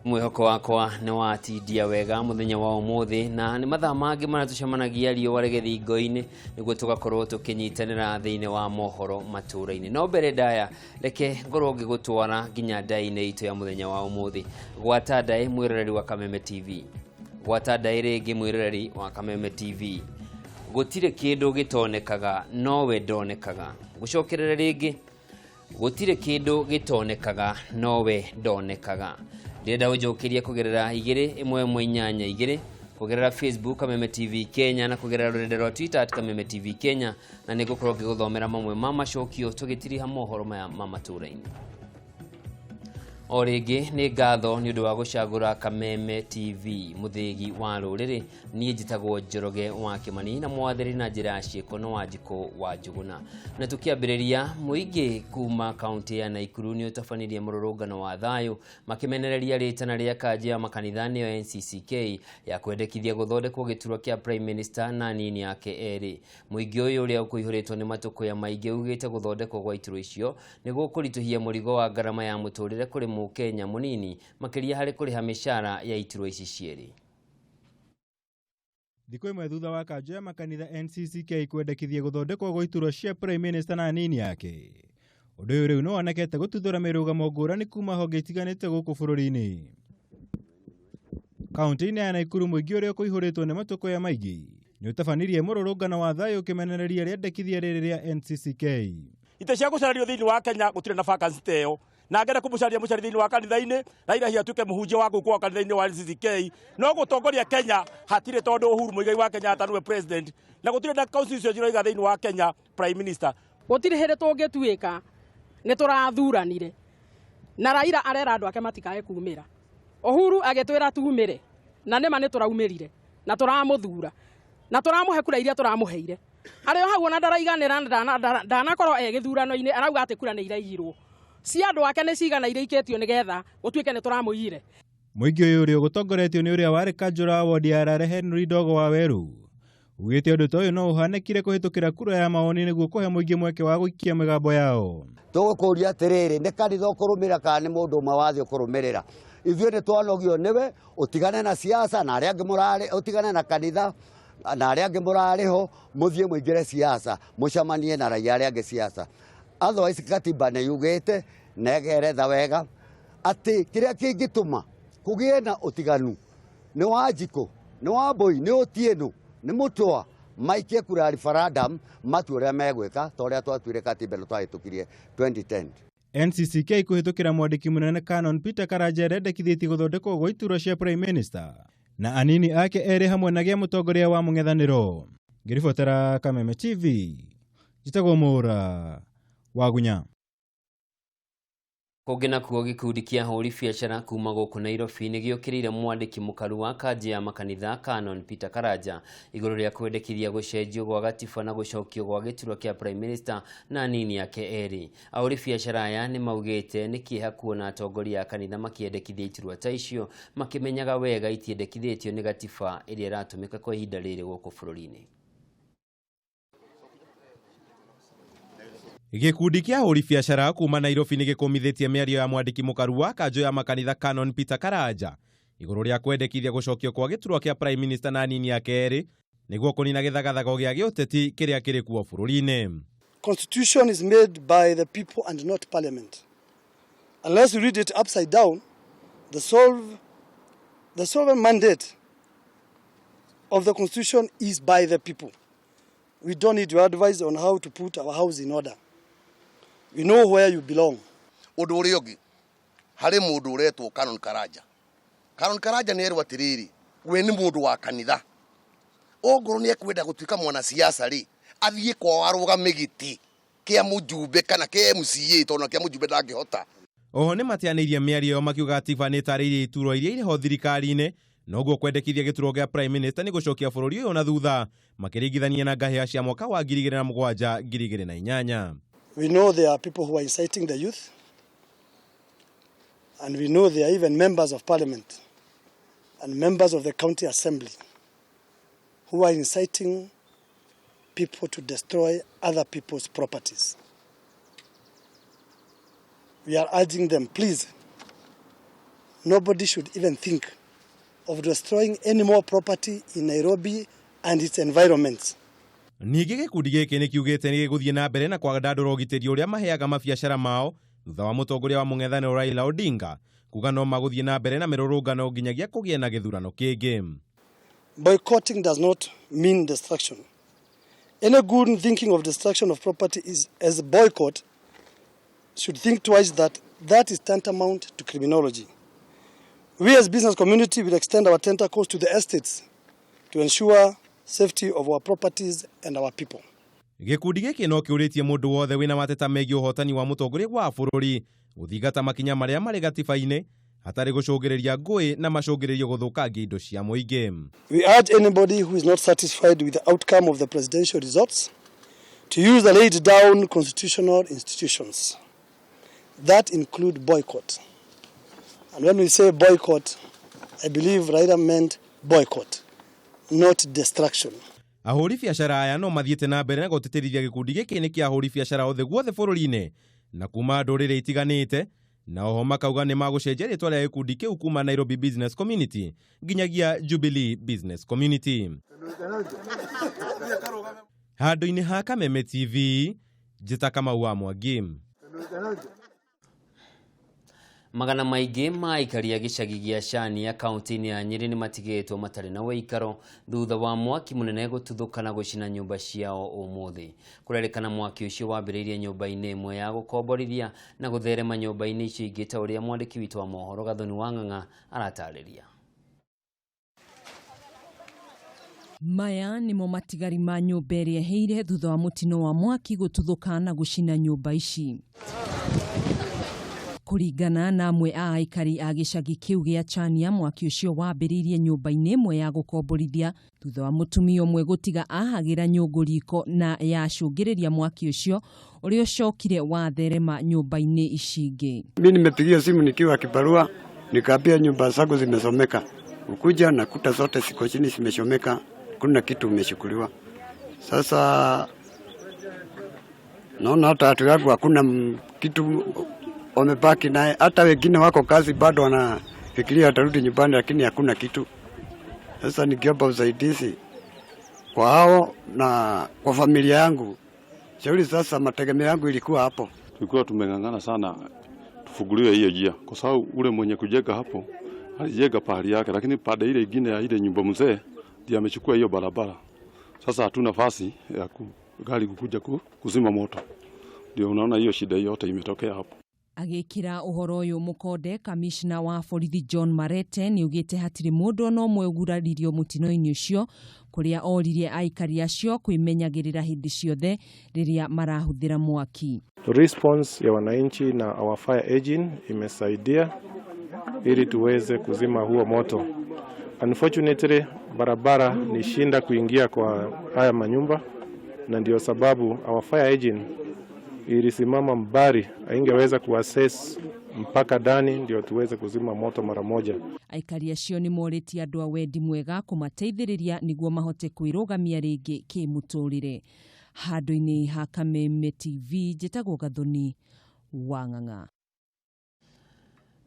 Mwĩhoko wakwa nĩ watindia wega mũthenya wa ũmũthĩ, na nĩ mathaa mangĩ marĩa tũcemanagia riũa rĩgĩthingo-inĩ nĩguo tũgakorwo tũkĩnyitanĩra thĩinĩ wa mohoro matũũra-inĩ. No mbere ndaya, reke ngorwo ngĩgũtwara nginya ndaĩ-inĩ itũ ya mũthenya wa ũmũthĩ. Gwata ndaĩ, mwĩroreri wa Kameme TV. Gwata ndaĩ rĩngĩ, mwĩroreri wa Kameme TV. Gũtirĩ kĩndũ gĩtonekaga nowe ndonekaga. Gũcokerere rĩngĩ, gũtirĩ kĩndũ gĩtonekaga nowe ndonekaga. Ndĩrenda ũnjokerie kũgerera 21182, kũgerera Facebook Kameme TV Kenya, na kũgerera rũrenda rwa Twitter @KamemeTVKenya, na nĩ ngũkorwo ngĩgũthomera mamwe ma macokio tũgĩtiriha mohoro maya ma matũũra-inĩ. O rĩngĩ nĩ ngatho nĩ ũndũ wa gũcagũra Kameme TV, mũthĩgi wa rũrĩrĩ. Niĩ njĩtagwo Njoroge wa Kĩmani, na mwathĩrĩ na njĩra ya ciĩko na Wanjikũ wa Njũgũna. Na tũkĩambĩrĩria, mũingĩ kuma kaunti ya Naikuru nĩ ũtabanirie mũrũrũngano wa thayũ makĩmenereria rĩtana rĩa kanjũ ya makanitha, nĩyo NCCK, ya kwendekithia gũthondekwo gĩturwa kĩa Prime Minister na anini ake erĩ. Mũingĩ ũyũ, ũrĩa ũkũihũrĩtwo nĩ matũkũya maingĩ, ugĩte gũthondekwo gwa iturwa icio nĩ gũkũritũhia mũrigo wa ngarama ya mũtũrĩre kũrĩ mũkenya mũnini, makĩria harĩ kũrĩha mĩcara ya iturwa ici cierĩ. Thikũ ĩmwe thutha wa kanjũ ya makanitha NCCK kwendekithia gũthondekwo gwa iturwa cia Prime Minister na anini ake, ũndũ ũyũ rĩu nĩ wonekete gũtuthũra mĩrũgamo ngũrani kuma honge itiganĩte gũkũ bũrũri-inĩ. Kaunti-inĩ ya Naikuru, mũingĩ ũrĩa ũkũihũrĩtwo nĩ matũkũya maingĩ nĩ ũtabanirie mũrũrũngano wa thayũ ũkĩmenereria rĩendekithia rĩrĩ rĩa NCCK. Itĩ cia gũcarario thĩinĩ wa Kenya gũtirĩ na vacancy ta ĩyo, na ngenda kũmũcaria mũcari thĩinĩ wa kanitha-inĩ Raila hihi atuĩke mũhunjia wa gũkũ wa kanitha-inĩ wa NCCK, no gũtongoria Kenya hatirĩ, tondũ Uhuru Muigai wa Kenyatta nĩwe president, na gũtirĩ na constitution ciroiga thĩinĩ wa Kenya prime minister. Gũtirĩ hĩndĩ tũngĩtuĩka nĩ tũrathuranire na Raila arera andũ ake matikae kumĩra. Uhuru agĩtwĩra tumĩre, na nĩma nĩ tũraumĩrire na tũramũthura na tũramũhe kura iria tũramũheire. Arĩ o hau ona ndaraiganĩra, ndanakorwo e gĩthurano-inĩ, arauga atĩ kura nĩ iraiyirwo. Cia andũ ake nĩ cigana iria ikĩtio nĩgetha gũtuĩke nĩ tũramũiyire? Mũingĩ ũyũ, ũrĩa ũgũtongoretio nĩ ũrĩa warĩ kanjũra wa wodi ya Rare Henry Ndogo wa Weru, ugĩte ũndũ ta ũyũ no ũhanĩkire kũhĩtũkĩra kura ya mawoni nĩguo kũhe mũingĩ mweke wa gũikia mĩgambo yao. Tũgũkũria atĩrĩrĩ, nĩ kanitha ũkũrũmĩrĩra kana nĩ mũndũ ũmwe wathiĩ ũkũrũmĩrĩra? Ithuĩ nĩ twanogio nĩwe. Ũtigane na siasa na arĩa angĩ mũrarĩ, ũtigane na kanitha na arĩa angĩ mũrarĩ ho, mũthiĩ mũingĩre siasa, mũcemanie na raia arĩa angĩ siasa. Otherwise katiba nĩ yugĩte na ĩgeretha wega atĩ kĩrĩa kĩngĩtũma kũgĩe na ũtiganu nĩ Wanjikũ, nĩ Wambũi, nĩ Otieno, nĩ Mũtũa, maikie kura ya referendum, matue ũrĩa megwĩka, ta ũrĩa twatuire katiba ĩno twahĩtũkirie 2010. NCCK kũhĩtũkĩra mwandĩki mũnene Canon Peter Karanja ĩrendekithĩtie gũthondekwo gwa iturwa cia Prime Minister na anini ake erĩ hamwe na gĩa mũtongoria wa mũng'ethanĩro. Ngĩribotera Kameme TV, njĩtagwo Mũra Wagunya. Kũngĩ nakuo, gĩkundi kĩa ahũri biacara kuma gũkũ Nairobi nĩ gĩũkĩrĩire mwandĩki mũkaru wa kanjũ ya makanitha Canon Peter Karanja igũrũ rĩa kwendekithia gũcenjio gwa gatiba na gũcokio gwa gĩturwa kĩa Prime Minister na anini ake erĩ. Ahũri biacara aya nĩ maugĩte nĩ kĩeha kuona atongoria a kanitha makĩendekithia iturwa ta icio makĩmenyaga wega itiendekithĩtio nĩ gatiba ĩrĩa ĩratũmĩka kwa ihinda rĩrĩ gũkũ bũrũri-inĩ. Gĩkundi kĩa ahũri biacara kuma Nairobi nĩ gĩkũmithĩtie mĩario ya mwandĩki mũkaru wa kanjũ ya makanitha Canon Peter Karanja igũrũ rĩa kwendekithia gũcokio kwa gĩturwa kĩa Prime Minister na anini ake erĩ nĩguo kũnina gĩthagathago gĩa gĩũteti kĩrĩa kĩrĩ kuo bũrũri-inĩ. Constitution is made by the people and not parliament. Unless you read it upside down, the sovereign mandate of the constitution is by the people. We don't need your advice on how to put our house in order. We know where you belong. Ũndũ ũrĩa ũngĩ, harĩ mũndũ ũretwo Canon Karanja. Canon Karanja nĩ erwo atĩrĩrĩ, we nĩ mũndũ wa kanitha, ongorwo nĩ ekwenda gũtuĩka mwanasiasa rĩ, athiĩ kwao arũgame gĩtĩ kĩa mũjumbe kana kĩa MCA, tondũ na kĩa mũjumbe ndangĩhota. Oho nĩ mateanĩirie mĩario ĩyo makiuga gatiba nĩ ĩtarĩirie iturwa iria irĩ ho thirikari-inĩ, noguo kwendekithia gĩturwa gĩa Prime Minister nĩ gũcokia bũrũri ũyũ na thutha, makĩringithania na ngahĩha cia mwaka wa 2007 2008. We know there are people who are inciting the youth, and we know there are even members of parliament and members of the county assembly who are inciting people to destroy other people's properties. We are urging them, please, Nobody should even think of destroying any more property in Nairobi and its environments. Ningĩ gĩkundi gĩkĩ nĩ kiugĩte nĩ gĩgũthiĩ na mbere na kwandandũra ũgitĩri ũrĩa maheaga mabiacara mao thutha wa mũtongoria wa mũng'ethanĩro Raila Odinga kuga no magũthiĩ na mbere na mĩrũrũngano nginyagia kũgĩe na gĩthurano kĩngĩ. Boycotting does not mean destruction. Any good thinking of destruction of property is as a boycott should think twice that that is tantamount to criminology. We as business community will extend our tentacles to the estates to ensure safety of our properties and our people. Gĩkundi gĩkĩ no kĩũrĩtie mũndũ wothe wĩna mateta megiĩ ũhotani wa mũtongoria wa bũrũri gũthingata makinya marĩa marĩ gatiba-inĩ hatarĩ gũcũngĩrĩria ngũĩ na macũngĩrĩrio gũthũkangia indo cia mũingĩ. We urge anybody who is not satisfied with the outcome of the presidential results to use the laid down constitutional institutions. That include boycott. And when we say boycott, I believe Raila meant boycott, not destruction. Ahũri biacara aya no mathiĩte na mbere na gũtĩtĩrithia gĩkundi gĩkĩ nĩ kĩa ahũri biacara othe guothe bũrũri-inĩ na kuma ndũrĩrĩ itiganĩte, na oho makauga nĩ magũcenjia rĩtwa rĩa gĩkundi kĩu kuma Nairobi Business Community nginyagia Jubilee Business Community. Handũ-inĩ ha Kameme TV, njĩta Kamau wa Mwangi. Magana maingĩ ma aikari a gĩcagi gĩa Cania kaunti-inĩ ya Nyĩrĩ nĩ matigĩtwo matarĩ na ũikaro thutha wa mwaki mũnene gũtuthũka na gũcina nyũmba ciao ũmũthĩ. Kũrerĩkana mwaki ũcio wambĩrĩirie nyũmba-inĩ ĩmwe ya gũkomborithia na gũtherema nyũmba-inĩ icio ingĩ ta ũrĩa mwandĩki witũ wa mohoro Gathoni wa Ng'ang'a aratarĩria. Maya nĩmo matigari ma nyũmba ĩrĩa ĩhĩire thutha wa mũtino wa mwaki gũtuthũka na gũcina nyũmba ici. Kũringana na amwe a aikari a gĩcagi kĩu gĩa Chania, mwaki ũcio wambĩrĩirie nyũmba-inĩ ĩmwe ya gũkomborithia thutha wa mũtumia ũmwe gũtiga ahagĩra nyũngũ riko na yacũngĩrĩria mwaki ũcio ũrĩa ũcokire watherema nyũmba-inĩ ici ingĩ. Mimi nimepigia simu nikiwa kibarua, nikaambia nyumba zangu zimesomeka. Ukuja na kuta zote ziko chini zimeshomeka, kuna kitu umeshukuliwa. Sasa naona hata watu wangu hakuna kitu wamebaki naye, hata wengine wako kazi bado wanafikiria watarudi nyumbani, lakini hakuna kitu. Sasa nikiomba usaidizi kwa hao na kwa familia yangu. Shauri sasa mategemeo yangu ilikuwa hapo. Tulikuwa tumeng'ang'ana sana tufunguliwe hiyo njia, kwa sababu ule mwenye kujenga hapo alijenga pahali yake, lakini pande ile ingine ya ile nyumba mzee ndiye amechukua hiyo barabara. Sasa hatuna nafasi ya gari kukuja kuzima moto. Ndio unaona hiyo shida yote imetokea hapo. Agĩkĩra ũhoro ũyũ mũkonde, kamishna wa borithi John Marete nĩaugĩte hatirĩ mũndũ ona ũmwe ũguraririo mũtino-inĩ ũcio, kũrĩa oririe aikari acio kwĩmenyagĩrĩra hĩndĩ ciothe rĩrĩa marahũthĩra mwaki. Response ya wananchi na our fire engine imesaidia ili tuweze kuzima huo moto. Unfortunately, barabara ni shinda kuingia kwa haya manyumba, na ndio sababu our fire engine ilisimama mbali, haingeweza kuaccess mpaka ndani ndio tuweze kuzima moto mara moja. Aikari acio nĩ morĩtie andũ a wendi mwega kũmateithĩrĩria nĩguo mahote kwĩrũgamia rĩngĩ kĩmũtũrĩre. Handũ-inĩ ha Kameme TV, njĩtagwo Gathoni wa Ng'ang'a.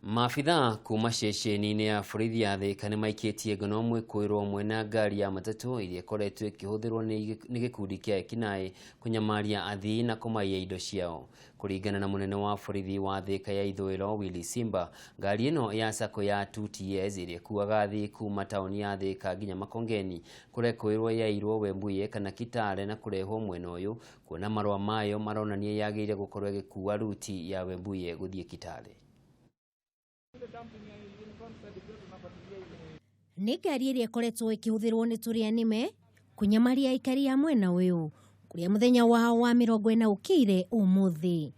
Maabithaa kuma ceceni-inĩ ya borithi ya Thika nĩ maikĩtie ngono mwĩkũĩrwo ũmwe na ngari ya matatũ ĩrĩa ĩkoretwo ĩkĩhũthĩrwo nĩ gĩkundi kĩa ekinaĩ kũnyamaria athii na kũmaiya indo ciao. Kũringana na mũnene wa borithi wa Thika ya ithũĩro Willy Simba, ngari ĩno ya sacco ya 2TS ĩrĩa ĩkuaga athii kuma taũni ya Thika nginya Makongeni kũrekũĩrwo yairwo Webuye kana Kitale na kũrehwo mwena ũyũ, kuona marũa mayo maronania yagĩrĩire gũkorwo ĩgĩkua ruti ya Webuye gũthiĩ Kitale. Nĩ ngari ĩrĩa ĩkoretwo ĩkĩhũthĩrwo nĩ tũrĩa nĩme kũnyamaria aikari a mwena ũyũ kũrĩa mũthenya wao wa 40 ũkĩire ũmũthĩ.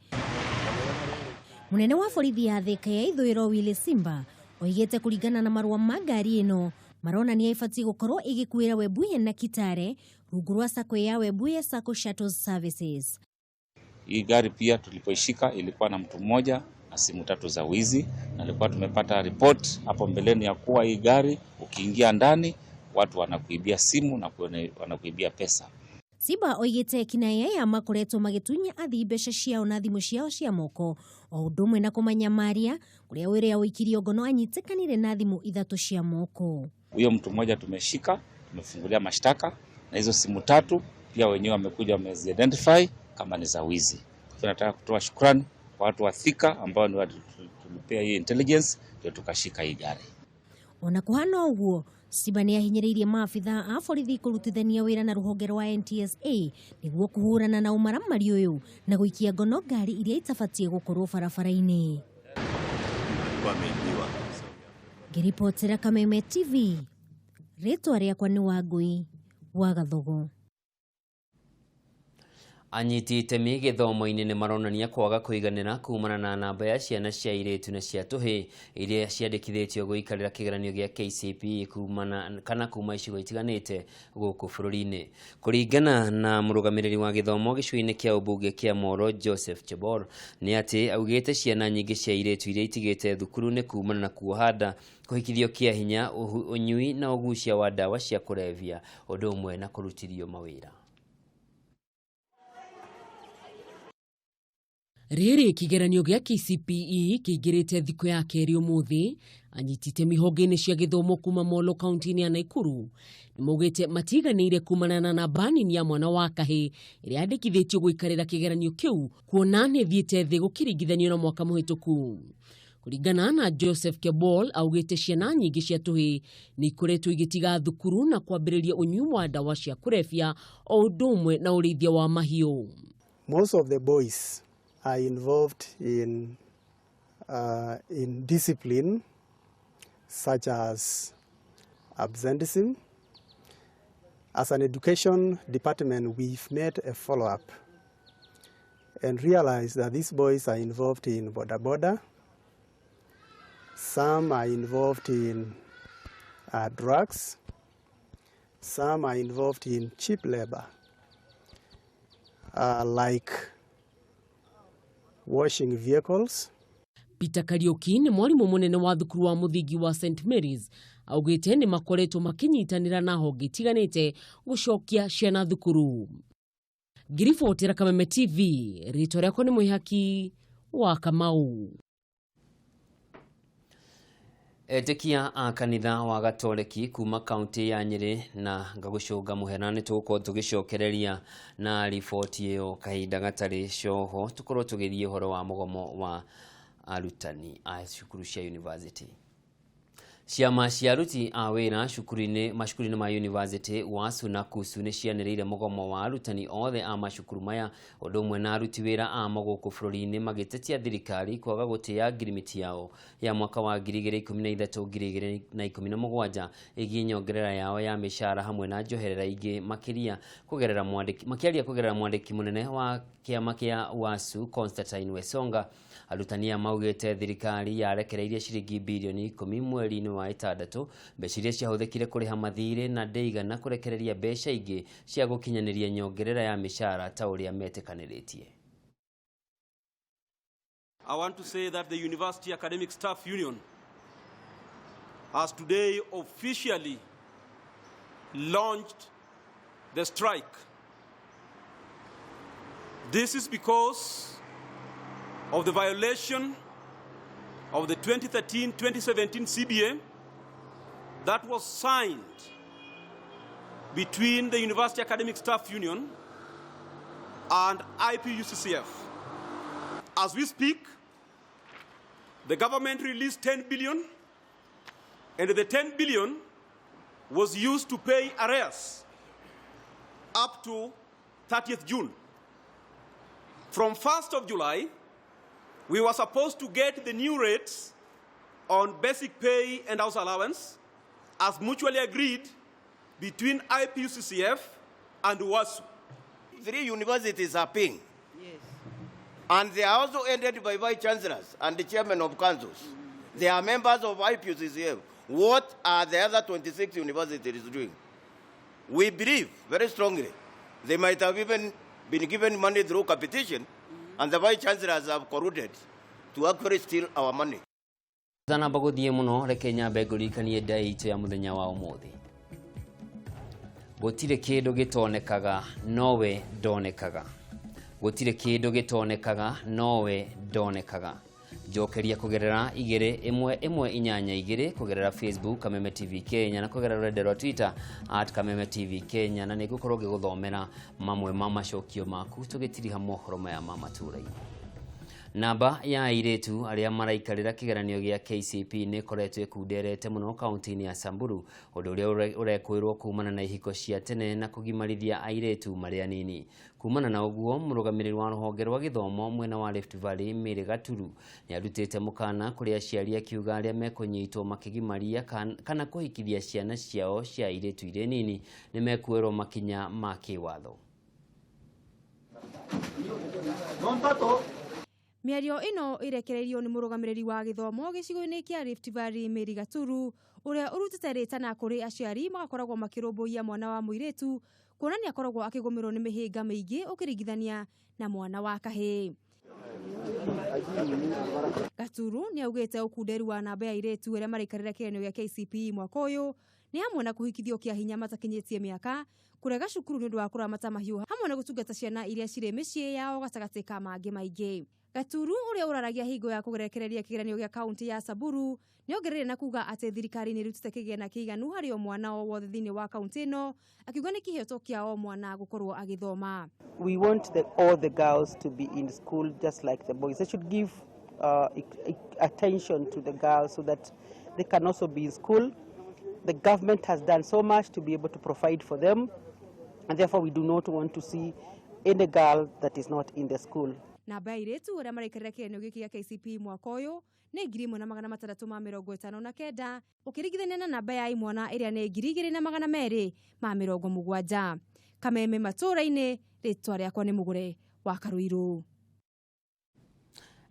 Mũnene wa borithi ya Thika ya ithũĩro Willy Simba oigĩte kũringana na marũa ma ngari ĩno maronania ĩbatiĩ gũkorwo ĩgĩkuĩra Webuye na Kitale rungu rwa sacco ya Webuye Sacco Shuttles Services. Hii gari pia tulipoishika ilikuwa na mtu mmoja na simu 3 za wizi, na ilikuwa tumepata report hapo mbeleni ya kuwa hii gari ukiingia ndani watu wanakuibia simu na wanakuibia pesa. Simba oigĩte kinaya aya makoretwo magĩtunya athii mbeca ciao na thimũ ciao cia moko o ũndũ ũmwe na kũmanyamaria kũrĩa ũrĩa ũikirio ngono anyitĩkanire na thimũ ithatũ cia moko. Huyo mtu mmoja tumeshika, tumefungulia mashtaka na hizo simu tatu pia wenyewe wamekuja wameziidentify kama ni za wizi. Kwa hivyo nataka kutoa shukrani kwa watu wa Thika ambao ni tulipea hii intelligence ndio tukashika hii gari. Ona kuhana ũguo, Simba nĩ ahinyĩrĩirie maabithaa a borithi kũrutithania wĩra na rũhonge rwa NTSA nĩguo kũhũrana na ũmaramari ũyũ na gũikia ngono ngari iria itabatiĩ gũkorwo barabara-inĩ. Ngĩribotera Kameme TV, rĩtwa rĩakwa nĩ Wangũi wa Gathogo. Anyiti itemi gĩthomo-inĩ nĩ maronania kwaga kũiganĩra kumana na namba ya ciana cia airĩtu na cia tũhĩĩ iria ciandĩkithĩtio gũikarĩra kĩgeranio gĩa KCPE kumana kana kuma icigo itiganĩte gũkũ bũrũri-inĩ. Kũringana na mũrũgamĩrĩri wa gĩthomo gĩcigo-inĩ kĩa ũmbunge kĩa Moro Joseph Chebor nĩ atĩ augĩte ciana nyingĩ cia airĩtu iria itigĩte thukuru nĩ kumana na kuoha nda, kũhikithio kĩa hinya, ũnyui na ũgucia wa ndawa cia kũrebia ũndũ ũmwe na kũrutithio mawĩra. Rĩrĩ kĩgeranio gĩa KCPE kĩingĩrĩte thikũ ya kerĩ ũmũthĩ, anyiti itemi honge-inĩ cia gĩthomo kuma Molo kaunti-inĩ ya Nakuru nĩmaugĩte matiganĩire kumana na namba nini ya mwana wa kahĩĩ ĩrĩa yandĩkithĩtio gũikarĩra kĩgeranio kĩu kuona nĩ ĩthiĩte thĩ gũkĩringithanio na mwaka mũhĩtũku. Kũringana na Joseph Kebol augĩte ciana nyingĩ cia tũhĩĩ nĩ ikoretwo igĩtiga thukuru na kwambĩrĩria ũnyui wa ndawa cia kũrebia o ũndũ ũmwe na ũrĩithia wa mahiũ. Most of the boys are involved in discipline such as absenteeism. As an education department, we've made a follow-up and realized that these boys are involved in boda boda. Some are involved in drugs. Some are involved in cheap labor, like washing vehicles. Peter Kariuki nĩ mwarimũ mũnene wa thukuru wa mũthingi wa St Mary's augĩte nĩ makoretwo makĩnyitanĩra na honge itiganĩte gũcokia ciana thukuru. Ngĩribotera Kameme TV, rĩtwa rĩakwa nĩ Mwĩhaki wa Kamau. Etĩkia a kanitha wa Gatoreki kuma kaunti ya Nyĩrĩ na ngagũcũnga mũhera nĩ tũgũkorwo tũgĩcokereria na riboti ĩyo kahinda gatarĩ coho tũkorwo tũgĩthiĩ ũhoro wa mũgomo wa arutani a cukuru cia university. Ciama cia aruti a wĩra cukuru-inĩ macukuru-inĩ ma university WASU na KUSU nĩ cianĩrĩire mũgomo wa arutani othe a macukuru maya ũndũ ũmwe na aruti wĩra amo gũkũ bũrũri-inĩ magĩtetia thirikari kwaga gũtĩĩa ngirimiti yao ya mwaka wa 2013 2017 ĩgiĩ nyongerera yao ya mĩcara hamwe na njoherera ingĩ makĩria kũgerera mwandĩki makĩaria kũgerera mwandĩki mũnene wa kĩama kĩa WASU Constantine Wesonga. Arutani aya maugĩte thirikari yarekereirie ciringi birioni 10 mweri-inĩ wa ĩtandatũ mbeca iria ciahũthĩkire kũrĩha mathirĩ na ndĩigana kũrekereria mbeca ingĩ cia gũkinyanĩria nyongerera ya mĩcara ta ũrĩa metĩkanĩrĩtie. I want to say that the University Academic Staff Union has today officially launched the strike. This is because of the violation of the 2013-2017 CBA that was signed between the University Academic Staff Union and IPUCCF. As we speak, the government released 10 billion, and the 10 billion was used to pay arrears up to 30th June. From 1st of July, we were supposed to get the new rates on basic pay and house allowance as mutually agreed between IPUCCF and WASU. 3 universities are paying. Yes. And they are also ended by vice chancellors and the chairman of councils. They are members of IPUCCF. What are the other 26 universities doing? We believe very strongly they might have even been given money through competition, and the vice chancellors have colluded to actually steal our money. Tanamba gũthiĩ mũno reke nyambe ngũririkanie ndĩa itũ ya mũthenya wa ũmũthĩ. Gũtirĩ kĩndũ gĩtonekaga nowe ndonekaga. Gũtirĩ kĩndũ gĩtonekaga nowe ndonekaga. Njokeria kũgerera 2 1 1 8 2 kũgerera Facebook Kameme TV Kenya na kũgerera rũrenda rwa Twitter @Kameme TV Kenya, na nĩngũkorwo ngĩgũthomera mamwe ma macokio maku tũgĩtiriha mohoro maya ma matũũra-inĩ. Namba ya airĩtu arĩa maraikarĩra kĩgeranio gĩa KCP nĩ ĩkoretwo ĩkunderete mũno kaunti-inĩ ya Samburu, ũndũ ũrĩa ũrekwĩrwo kumana na ihiko cia tene na kũgimarithia airĩtu marĩ anini. Kumana na ũguo, mũrũgamĩrĩri wa rũhonge rwa gĩthomo mwena wa Rift Valley Mary Gaturu nĩ arutĩte mũkana kũrĩ aciari akiuga arĩa mekũnyitwo makĩgimaria kana kũhikithia ciana ciao cia airĩtu irĩ nini nĩ mekuoerwo makinya ma kĩwatho. Mĩario ĩno ĩrekereirio nĩ mũrũgamĩrĩri wa gĩthomo gĩcigo-inĩ kĩa Rift Valley Mary Gaturu, ũrĩa ũrutĩte rĩtana kũrĩ aciari magakoragwo makĩrũmbũiya mwana wa mũirĩtu kuona nĩ akoragwo akĩgũmĩrwo nĩ mĩhĩnga mĩingĩ ũkĩringithania na mwana wa kahĩĩ. Gaturu nĩ augĩte ũkunderu wa namba ya airĩtu arĩa maraikarĩra kĩgeranio gĩa KCPE mwaka ũyũ nĩ hamwe na kũhikithio kĩa hinya matakinyĩtie mĩaka, kũrega cukuru nĩ ũndũ wa kũramata mahiũ, hamwe na gũtungata ciana iria cirĩ mĩciĩ yao gatagatĩ ka mangĩ maingĩ. Gaturu ũrĩa ũraragia hingo ya kũgerekereria kĩgeranio gĩa kaunti ya Samburu nĩ ongereire na kuga atĩ thirikari nĩ ĩrutĩte kĩgĩna kĩiganu harĩ o mwana o wothe thĩinĩ wa kaunti ĩno, akiuga nĩ kĩhooto kĩa o mwana gũkorwo agĩthoma. We want all the girls to be in school just like the boys. They should give attention to the girls so that they can also be in school. The government has done so much to be able to provide for them, and therefore we do not want to see any girl that is not in the school. Namba ya airĩtu arĩa maraikarĩra kĩgeranio gĩkĩ gĩa KCPE mwaka ũyũ nĩ 1659 ũkĩringithania na namba ya imwana ĩrĩa nĩ 2270. Kameme matũũra-inĩ, rĩtwa rĩakwa nĩ Mũgũre wa Karũirũ.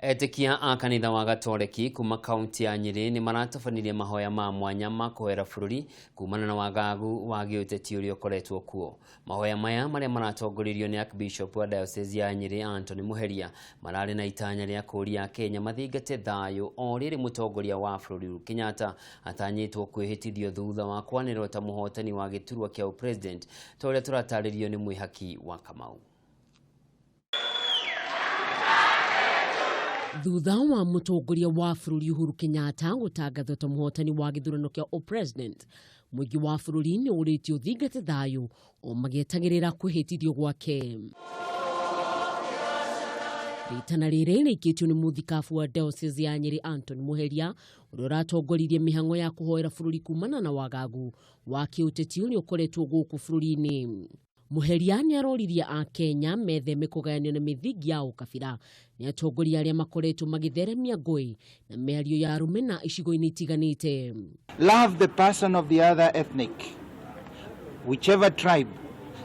Etĩkia a kanitha wa Gatoreki kuma kaunti ya Nyĩrĩ nĩ maratabanirie mahoya ma mwanya ma kũhoera bũrũri kumana na wagagu wa gĩũteti ũrĩa ũkoretwo kuo. Mahoya maya marĩa maratongoririo nĩ Archbishop wa Diocese ya Nyĩrĩ Anthony Muheria mararĩ na itanya rĩa kũũria Akenya mathingate thayũ o rĩrĩ mũtongoria wa bũrũri Uhuru Kenyatta atanyĩtwo kwĩhĩtithio thutha wa kwanĩrĩrwo ta mũhotani wa gĩturwa kĩa ũpresident, ta ũrĩa tũratarĩrio nĩ Mwĩhaki wa Kamau. Thutha wa mũtongoria wa bũrũri Uhuru Kenyatta gũtangathwo ta mũhotani wa gĩthurano kĩa ũpresident, mũingĩ wa bũrũri nĩ ũrĩtio ũthingate thayũ o magĩetagĩrĩra kwĩhĩtithio gwake. Rĩtana rĩrĩ rĩikĩtio nĩ mũthikabu wa Diocese ya Nyĩrĩ Anthony Muheria ũrĩa ũratongoririe mĩhang'o ya kũhoera bũrũri kumana na wagagu wa kĩũteti ũrĩa ũkoretwo gũkũ bũrũri-inĩ. Muheria nĩ aroririe Akenya metheme kũgayanio na mĩthingi ya ũkabira nĩ atongoria arĩa makoretwo magĩtheremia ngũĩ na mĩario ya rũmena icigo-inĩ itiganĩte. Love the person of the other ethnic, whichever tribe.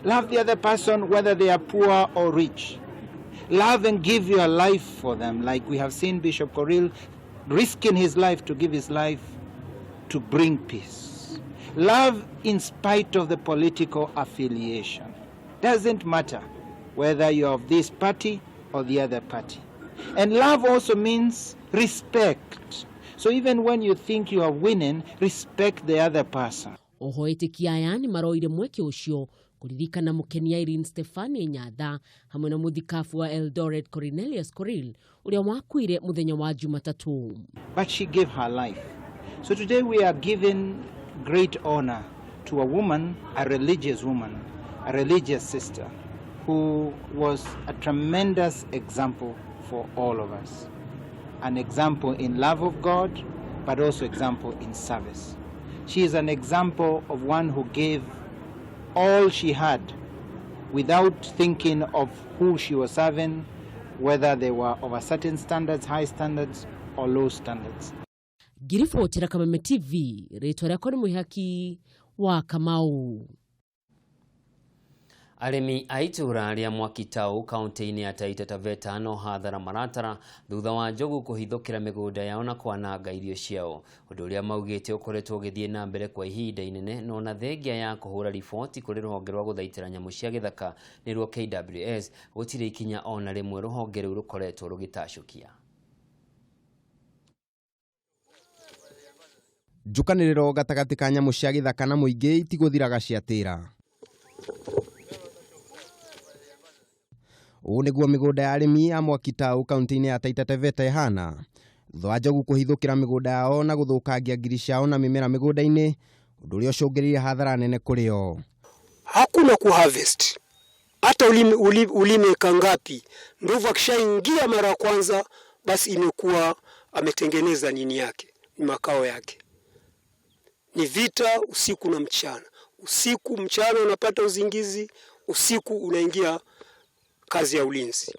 Love the other person whether they are poor or rich. Love and give your life for them, like we have seen Bishop Korir risking his life to give his life to bring peace. Love in spite of the political affiliation. Doesn't matter whether you're of this party or the other party. And love also means respect. So even when you think you are winning, respect the other person. Oho etĩkia aya nĩ maroire mweke ũcio kũririkana mũkenia Irene Stefani Nyatha hamwe na mũthikabu wa Eldoret Cornelius Korir ũrĩa wakuire mũthenya wa Jumatatũ. But she gave her life. So today we are giving great honor to a woman, a religious woman, a religious sister, who was a tremendous example for all of us. An example in love of God, but also example in service. She is an example of one who gave all she had without thinking of who she was serving, whether they were of a certain standards, high standards, or low standards. Ngiribotera Kameme TV, rĩtwa rĩakwa nĩ Mwĩhaki wa Kamau. Arĩmi a itũũra rĩa Mwakitau kaunti-inĩ ya Taita Taveta no hathara maratara thutha wa njogu kũhithũkĩra mĩgũnda yao na kwananga irio ciao, ũndũ ũrĩa maugĩte ũkoretwo ũgĩthiĩ na mbere kwa ihinda inene, no na thengia ya kũhũra riboti kũrĩ rũhonge rwa gũthaitĩra nyamũ cia gĩthaka nĩruo KWS, gũtirĩ ikinya ona rĩmwe rũhonge rũu rũkoretwo rũgĩtacũkia. Njũkanĩrĩro gatagatĩ ka nyamũ cia gĩthaka na mũingĩ itigũthiraga ciatĩra. Ũũ nĩguo mĩgũnda ya arĩmi a Mwakitau kaunti-inĩ ya Taita Taveta ĩhana thutha wa njogu kũhithũkĩra mĩgũnda yao na gũthũkangia ngiri ciao na mĩmera mĩgũnda-inĩ, ũndũ ũrĩa ũcũngĩrĩirie hathara nene kũrĩ o. Hakuna ku harvest hata ulime, ulime, ulime eka ngapi, ndovu akishaingia mara ya kwanza, basi imekuwa ametengeneza nini yake, makao yake. Ni vita usiku na mchana, usiku mchana unapata uzingizi, usiku unaingia kazi ya ulinzi.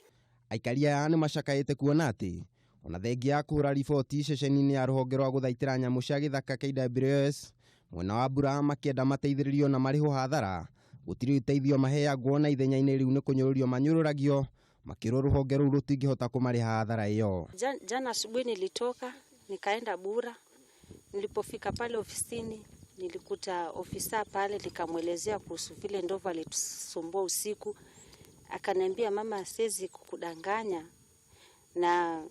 Aikari aya nĩ macakaĩte kuona atĩ ona thengia ya kũhũra riboti ceceni-inĩ ya rũhonge rwa gũthaitĩra nyamũ cia gĩthaka KWS mwena wa Mbura makĩenda mateithĩrĩrio na marĩhwo hathara, gũtirĩ ũteithio maheagwo na ithenya-inĩ rĩu nĩ kũnyũrũrio manyũrũragio makĩrwo rũhonge rũu rũtingĩhota kũmarĩha hathara ĩyo. Jana asubuhi nilitoka nikaenda Bura. Nilipofika pale ofisini nilikuta ofisa pale, nikamwelezea kuhusu vile ndovu alitusumbua usiku. Akaniambia, mama, siwezi kukudanganya na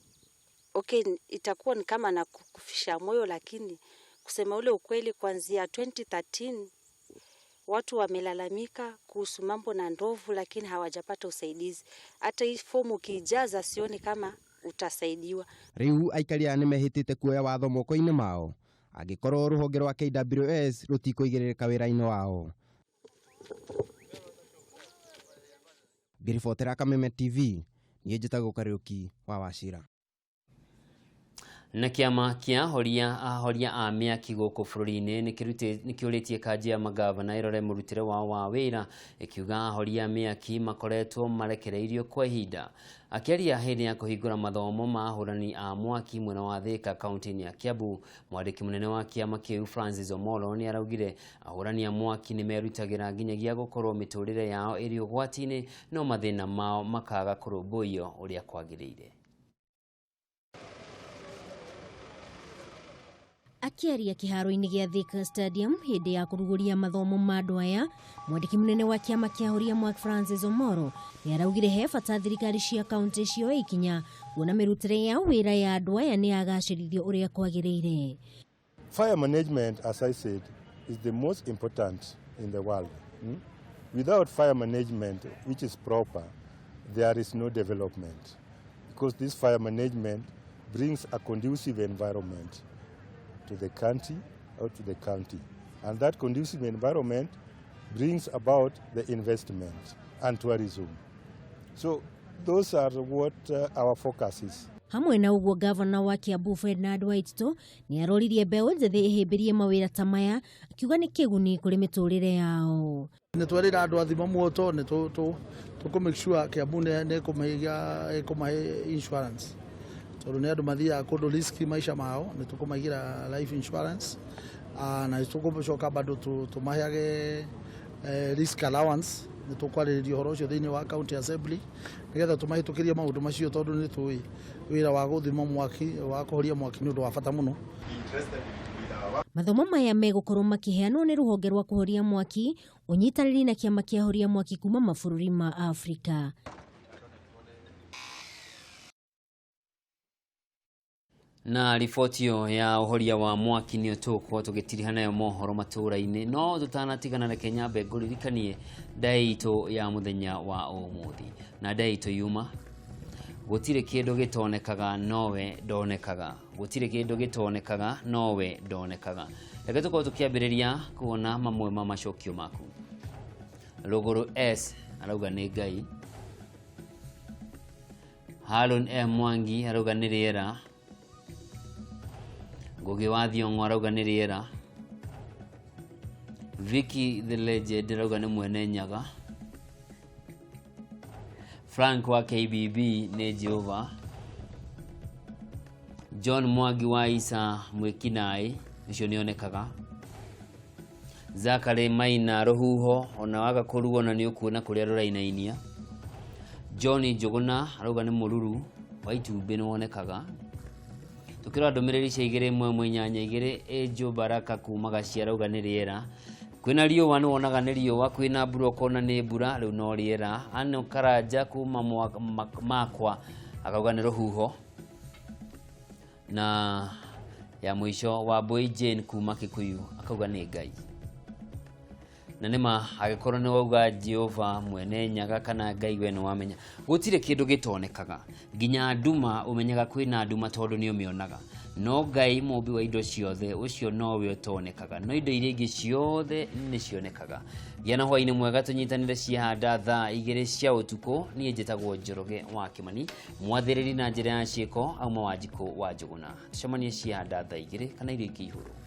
okay, itakuwa ni kama nakukufisha moyo, lakini kusema ule ukweli, kuanzia 2013 watu wamelalamika kuhusu mambo na ndovu, lakini hawajapata usaidizi. Hata hii fomu ukiijaza sioni kama utasaidiwa. Rĩu aikari aya nĩmehĩtĩte kuoya watho moko-inĩ mao angĩkorwo rũhonge rwa KWS rũtikũigĩrĩrĩka wĩra-inĩ wao. Ngĩribotera Kameme TV, niĩ njĩtagwo Kariũki wa Wachira. Na kĩama kĩa ahoria a mĩaki gũkũ bũrũri-inĩ nĩkĩũrĩtie kanjũ ya magavana ĩrore mũrutĩre wao wa wĩra, ĩkiuga ahoria a mĩaki makoretwo marekereirio kwa ihinda. Akĩaria hĩndĩ ya kũhingũra mathomo ma ahũrani a mwaki mwena wa Thika kaunti-inĩ ya Kiambu, mwandĩki mũnene wa kĩama kĩu Francis Omolo nĩ araugire ahũrani a mwaki nĩ merutagĩra nginyagia gũkorwo mĩtũrĩre yao ĩrĩ ũgwati-inĩ, no mathĩna mao makaga kũrũmbũiyo ũrĩa kwagĩrĩire. Akĩaria kĩharo-inĩ gĩa Thika Stadium hĩndĩ ya kũrugũria mathomo ma andũ aya, mwandĩki mũnene wa kĩama kĩa ahoria mwaki Francis Omoro nĩ araugire he bata thirikari cia kaunti cioe ikinya kuona mĩrutĩre ya wĩra ya andũ aya nĩ yagacĩrithio ũrĩa kwagĩrĩire. Fire management, as I said, is the most important in the world. Without fire management, which is proper, there is no development, because this fire management brings a conducive environment to the country or to the county. And that conducive environment brings about the investment and tourism. So those are what our focus is. Hamwe na ũguo, gavana wa Kiambu Ferdinand Waititu nĩ aroririe mbeũ njĩthĩ ĩhĩmbĩrie mawĩra ta maya, akiuga nĩ kĩguni kũrĩ mĩtũrĩre yao. Nĩ twerĩra andũ athima muoto nĩ tũkũ make sure Kiambu nĩ ĩkũmahe insurance, tondũ nĩ andũ mathiaga kũndũ riski maica mao, nĩ tũkũmaigĩra life insurance, na nĩ tũgũcoka bado tũmaheage risk allowance. Nĩ tũkwarĩrĩria ũhoro ũcio thĩinĩ wa county assembly nĩgetha tũmahĩtũkĩrie maũndũ macio, tondũ nĩ tũĩ wĩra wa gũthima mwaki, wa kũhoria mwaki nĩ ũndũ wa bata mũno. Mathomo maya megũkorwo makĩheanwo nĩ rũhonge rwa kũhoria mwaki ũnyitanĩri na kĩama kĩa ahoria mwaki kuma mabũrũri ma Afrika. Na riboti ĩyo ya ũhoria wa mwaki nĩyo tũgũkorwo tũgĩtiriha nayo mohoro matũũra-inĩ, no tũtanatigana reke nyambe ngũririkanie ndaĩ itũ ya mũthenya wa ũmũthĩ. Na ndaĩ itũ yuma, gũtirĩ kĩndũ gĩtonekaga nowe ndonekaga, gũtirĩ kĩndũ gĩtonekaga nowe ndonekaga. Reke tũkorwo tũkĩambĩrĩria kuona mamwe ma macokio maku. Rũgũrũ S arauga nĩ Ngai, Harun M Mwangi arauga nĩ rĩera, Ngugi wa Thiong'o arauga nĩ rĩera, Vicky the Legend arauga nĩ mwene Nyaga, Frank wa KBB nĩ Jehova, John Mwangi wa Isa mwĩkinaĩ ũcio nĩonekaga, Zachary Maina rũhuho ona waga kũruona nĩ ũkuona kũrĩa rũrainainia, John Njũgũna arauga nĩ mũruru wa itumbĩ nĩwonekaga. Tukĩrora ndũmĩrĩri cia 2 1 8 2, Angel Baraka kuma Gacia arauga nĩ rĩera, kwĩna riũa nĩwonaga nĩ riũa, kwĩna mbura ũkona nĩ mbura, rĩu no rĩera. Ano Karanja kuma Makwa akauga nĩ rũhuho, na ya mũico wa Boy Jane kuma Kikuyu akauga nĩ Ngai. Na nĩma angĩkorwo nĩ wauga Jehova mwene Nyaga kana Ngai, we nĩ wamenya gũtirĩ kĩndũ gĩtonekaga. Nginya nduma ũmenyaga kwĩna nduma tondũ nĩ ũmĩonaga. No Ngai mũmbi wa indo ciothe ũcio nowe ũtonekaga, no indo iria ingĩ ciothe nĩ cionekaga. Gĩa na hwaĩ-inĩ mwega, tũnyitanĩre ciahanda thaa 2 cia ũtukũ. Niĩ njĩtagwo Njoroge wa Kĩmani, mwathĩrĩri na njĩra ya ciĩko auma Wanjikũ wa Njũgũna. Tũcemanie ciahanda thaa 2 kana irio ingĩ ihũrũ.